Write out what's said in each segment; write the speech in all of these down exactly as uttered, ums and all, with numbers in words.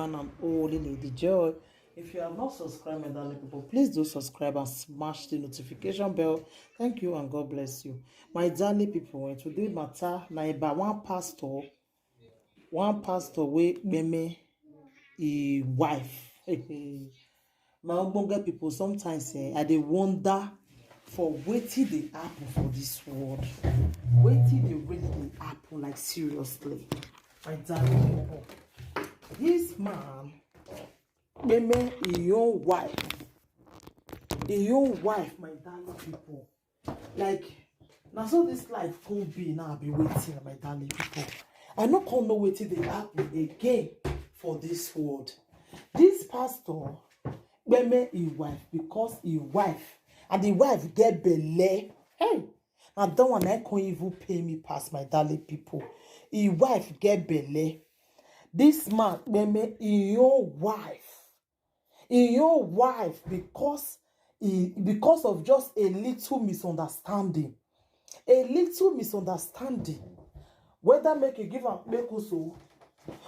And I'm Holy Lady Joy. If you have not subscribed, my darling people, please do subscribe and smash the notification bell. Thank you and God bless you. My darling people, eh, today matter na about one pastor, one pastor wey kpeme e wife. My ogbonge people, sometimes eh, I dey wonder for wetin dey happen for this world. Wetin dey really dey happen, like, seriously. My darling people, this man kpeme e own wife. E own wife, my darling people. Like, na so this life come be now, I be waiting, my darling people. I no come know wetin dey happen again for this world. This pastor kpeme e wife because e wife, and the wife get belle. Hey, na that one I come even pay me pass, my darling people. E wife get belle. This man kpeme e own wife. E own wife because e because of just a little misunderstanding. A little misunderstanding. Whether make you give am kpekuso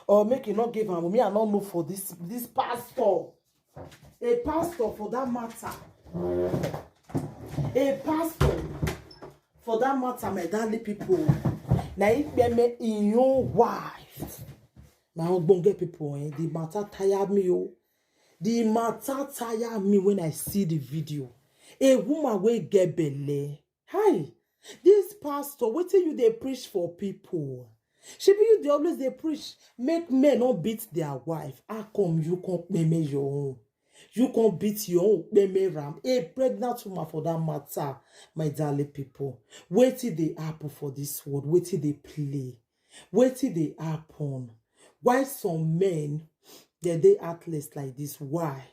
or make you not give am, me I no know for this this pastor. A pastor for that matter. A pastor for that matter, my darling people. Na e kpeme e own wife. My ogbonge people, eh, the matter tire me o. The matter tire me when I see the video. A woman wey get belle. Hi, this pastor, wetin you dey preach for people? Shebi you dey always dey preach make men no beat their wife. How come you come kpeme your own? You come beat your own, kpeme am. A pregnant woman for that matter, my darling people. Wetin dey happen for this world? Wetin dey play? Wetin dey happen? Why some men dem dey heartless like this? Why?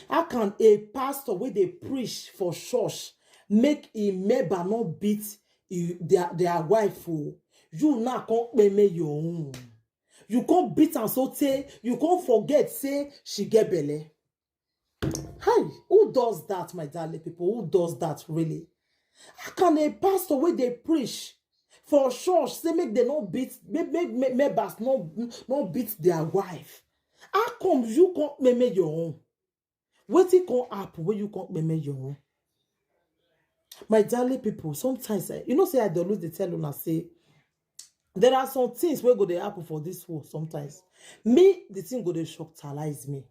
How can a pastor wey dey preach for church make im member no beat i- their their wife o? You now come kpeme your own. You come beat am so tey you come forget say she get belle. Hi, who does that, my darling people? Who does that really? How can a pastor wey dey preach for church say make dem no beat, make make make members no no beat their wife? How come you come kpeme your own? Wetin come happen wey you come kpeme your own? My darling people, sometimes eh, you know say I dey always dey tell una say there are some things wey go dey happen for this world sometimes. Me, the thing go dey shocktalize me.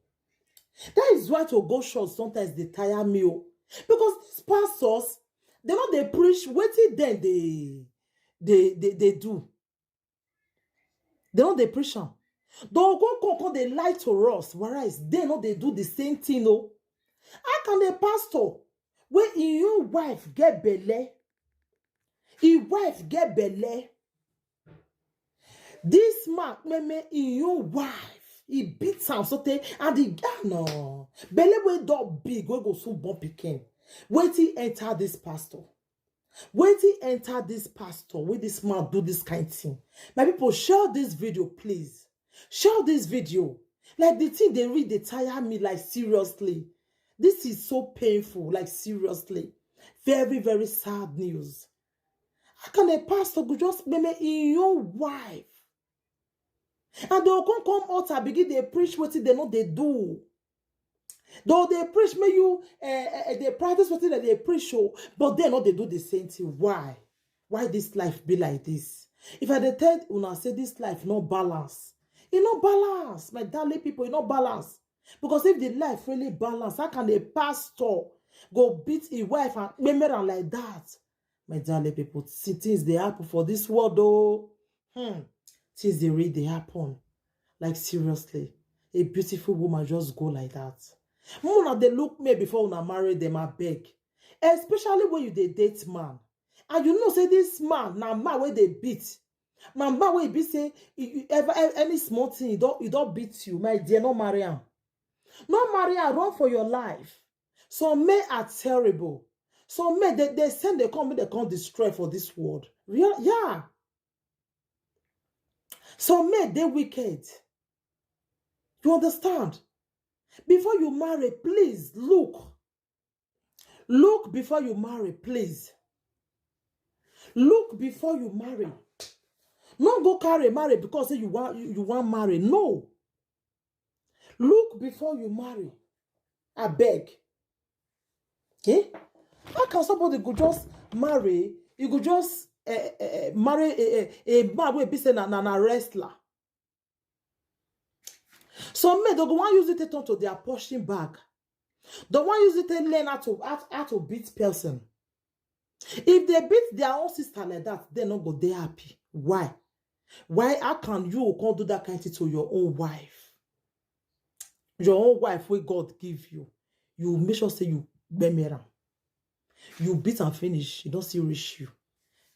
That is why to go church sometimes dey tire me o. Because these pastors, dem no dey preach wetin dem dey dey dey dey do. Dem no dey preach am. Dem go come come come dey lie to us, whereas dem no dey do the same thing o. How can a pastor wey im own wife get belle, im wife get belle, this man kpeme im own wife, he beat am so tey, and the guy, no, belle wey don big wey go soon born pikin. Wetin enter this pastor? Wetin enter this pastor wey this man do this kind thing? My people, share this video, please. Share this video. Like, the thing dey really dey tire me, like, seriously. This is so painful, like, seriously. Very, very sad news. How can a pastor go just kpeme im own wife? And dem go come come altar begin dey preach wetin dem no dey do. Dem go dey preach make you eh, eh, eh, dey practice wetin dem dey preach o, but dem no dey do the same thing. Why? Why this life be like this? If I dey tell una say this life no balance, e no balance, my darling people, e no balance. Because if the life really balance, how can a pastor go beat his wife and kpeme am like that? My darling people, see, things dey happen for this world o. Hmm. Things dey really dey happen. Like, seriously, a beautiful woman just go like that. Make una dey look me before una marry dem, abeg. Especially when you dey date man, and you know say this man na man wey dey beat, na man wey be say e- e- ever a- any small thing e don e don beat you, my dear, no marry am. No marry am, run for your life. Some men are terrible. Some men, they, they send, they come, they come destroy for this world. Real, yeah. Some men, they wicked. You understand? Before you marry, please look. Look before you marry, please. Look before you marry. No go carry marry because say you want you, you want marry. No. Look before you marry. I beg. Eh? How can somebody go just marry? You go just uh, uh, marry a, a, a man wey be say na, na, na wrestler. Some men, they go wan use it to turn to their punching bag. They wan use it to learn how to, how, how to beat person. If they beat their own sister like that, they no go dey happy. Why? Why? How can you come do that kind thing to your own wife? Your own wife wey God give you, you make sure say you gbemi am. You beat and finish, you don't see reach you.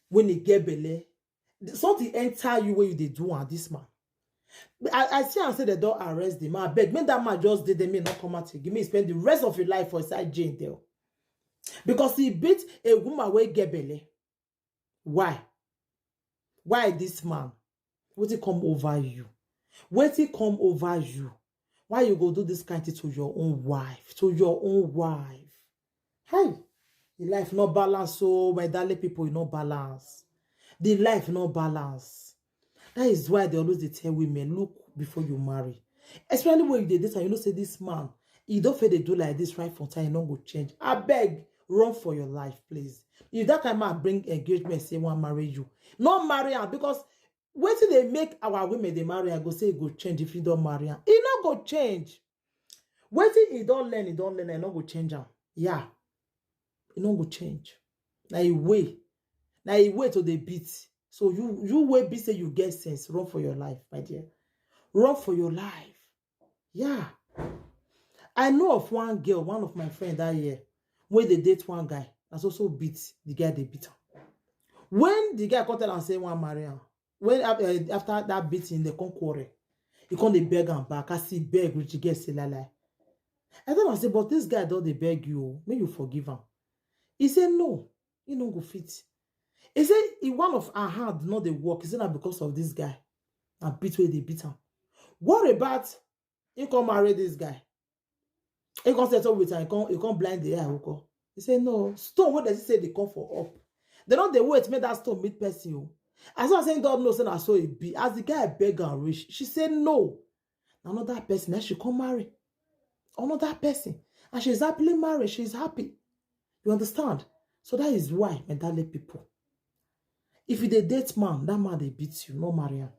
When he get belle, something enter you wey you dey do am, this man. I, I see and say they don't arrest the man. Beg, make that man just dey there, may not come out again. May he spend the rest of your life for inside jail there. Because he beat a woman wey get belle. Why? Why this man? Wetin come over you? Wetin come over you? Why you go do this kind thing to your own wife? To your own wife? Hey, the life no balance. So my darling people, e no balance. The life no balance. That is why they always dey tell women, look before you marry. Especially when you dey date and you know say this man, he don't feel they do like this right from time, he no go change. I beg, run for your life, please. If that kind man bring engagement, say wan marry you, no marry am, because wetin dey make our women dey marry am, go say e go change if you don't marry am. E no go change. Wetin he don't learn, he don't learn, e no go change am. Yeah, e no go change. Na e way, na e way to dey beat. So you, you wey be say you get sense, run for your life, my dear. Run for your life. Yeah. I know of one girl, one of my friend that year, wey dey date one guy, as also beat the guy, dey beat am. When the guy come tell am say wan marry am, when af- eh, after that beating, they come quarrel. He come dey beg am back. As he beg, reach the girl say, lie, lie. I tell am say, but this guy don dey beg you, o, make you forgive am. He say no, he no go fit. He say he, one of her hand no dey work. He say na because of this guy. Na beat wey dey beat am. What about he come marry this guy? He come settle with am. He come, he come blind the eye. He come. He say no. Stone wey dem say dey come for up. They no dey wait make that stone meet person o. As I say, God know say na so e be. As the guy beg am reach, she say no. Na another person, na she come marry. Another person. And she's happily married. She's happy. You understand? So that is why, my darling people, if you dey date man, that man dey beat you, no marry am.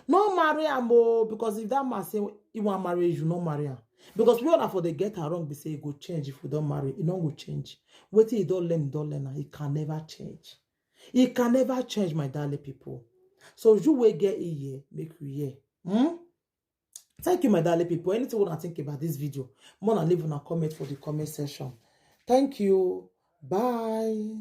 No marry am o, because if that man say he wan marry you, no marry am. Because we all for dey get am wrong, be say e go change if we don't marry. E no go change. Wetin he don't learn, he don't learn am. He can never change. He can never change, my darling people. So you wey get ear, make you hear. Hmm? Thank you, my darling people. Anything you wanna think about this video, wanna leave una comment for the comment section. Thank you. Bye.